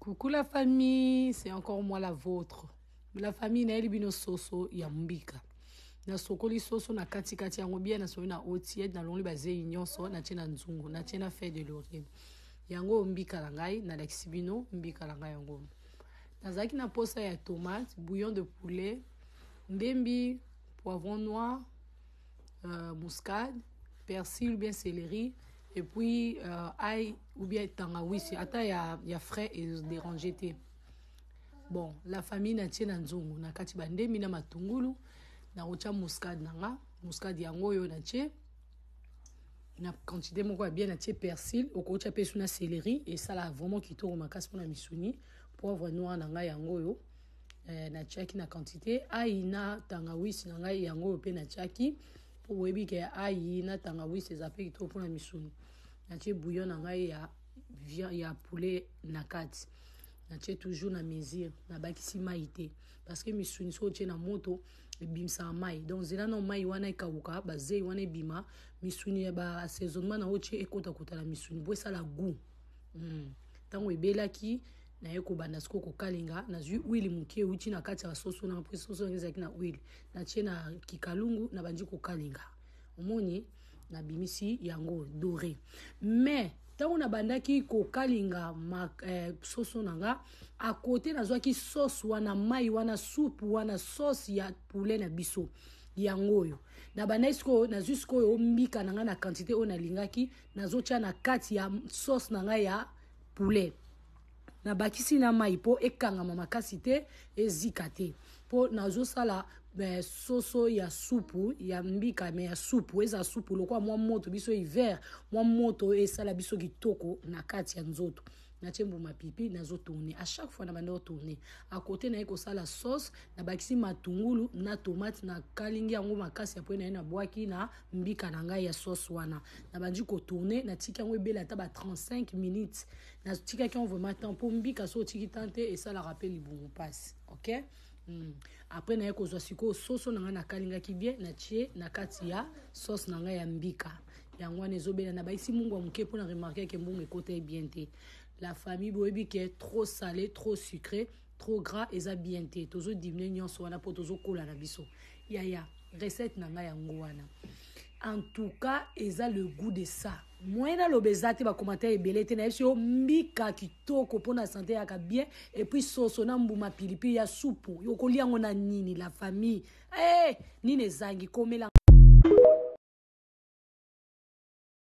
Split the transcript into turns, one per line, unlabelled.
Coucou la famille, c'est encore moi la vôtre. La famille nayeli bino soso ya mbika. Nasokoli soso na kati kati yango bien nasoli na eau tiède nalongoli bazeyi nyonso natie na nzungu natie na feuille de laurier. Yango mbika na ngai nalakisi bino mbika na ngai yango. Nazalaki na posa ya tomate, bouillon de poulet, ndembi, poivron noir, muscade, persil ou bien céleri et puis ail ou bien tangawisi ata ya frais e déranger te. Bon, la famille natie na nzungu na kati bandembi na matungulu na kotia muscade na nga, muscade yango oyo natie na quantité moko ya bien, natie persil, okotia pe na céleri esala vraiment kitoko makasi mpona misuni. Poivre noir na ngai yango oyo natiaki na quantité, ail na tangawisi na ngai yango oyo mpe natiaki mpo boyebi ke ail na tangawisi eza mpe kitoko mpona misuni. Natie bouillon na ngai ya poulet na kati, natie toujours na mesure, nabakisi mai te parce que misuni soki otie na moto ebimisaka mai, donc zela na mai wana ekauka, bazei wana ebima, misuni ya ba assaisonnement na otie ekotakota na misuni po esala goût. Ntango ebelaki naye kobanda sikoyo kokalinga, nazwi huile moke euti na kati ya soso na mpo soso yango ezalaki na huile, natie na kikalungu, nabandi kokalinga, omoni nabimisi yango doré. Mais ntango nabandaki kokalinga soso na nga, à côté nazwaki sauce wana, mai wana, supu wana, sauce ya poulet na biso yango oyo nabandaki sikoyo. Nazwi sikoyo mbika na ngai na quantité oyo nalingaki, nazotia na kati ya sauce na ngai ya poulet, nabakisi na mai mpo ekangama makasi te, ezika te, mpo nazosala soso ya supu ya mbika, mais ya supu eza supu lokola mwa moto biso hiver, mwa moto esala biso kitoko na kati ya nzoto. Natie mbuma pipi, nazotourne à chaque fois na bandi otourne. À côté naye kosala sauce, nabakisi matungulu na tomate, nakalingi yango makasi, apres naye nabwaki na mbika na ngai ya sauce wana, nabandi kotourne, natiki yango ebele ata ba 35 minutes. Natikaki yango vraiment temps mpo mbika so otiki temps te esalaka mpe libumu mpasi, ok. Après naye kozwa sikoyo soso na ngai nakalingaki bien, natie na kati ya sauce na ngai ya mbika yango wana ezobela, nabakisi mungwa moke mpona remarquer ke mbongo ekota bien te. La famille, boyebi ke trop salé, trop sucré, trop gras eza bien te, tozodiminuer nyonso wana mpo tozokola na biso. Yaya, recette na ngai yango wana, en tout cas eza le goût de ça, moyen naloba eza te, bacommentaire ebele te. Nayebi yo mbika kitoko mpona santé yaka bien, et puis soso na mbuma pilipili ya supu, okolia yango na nini? La famille, hey, nini ezangi komela?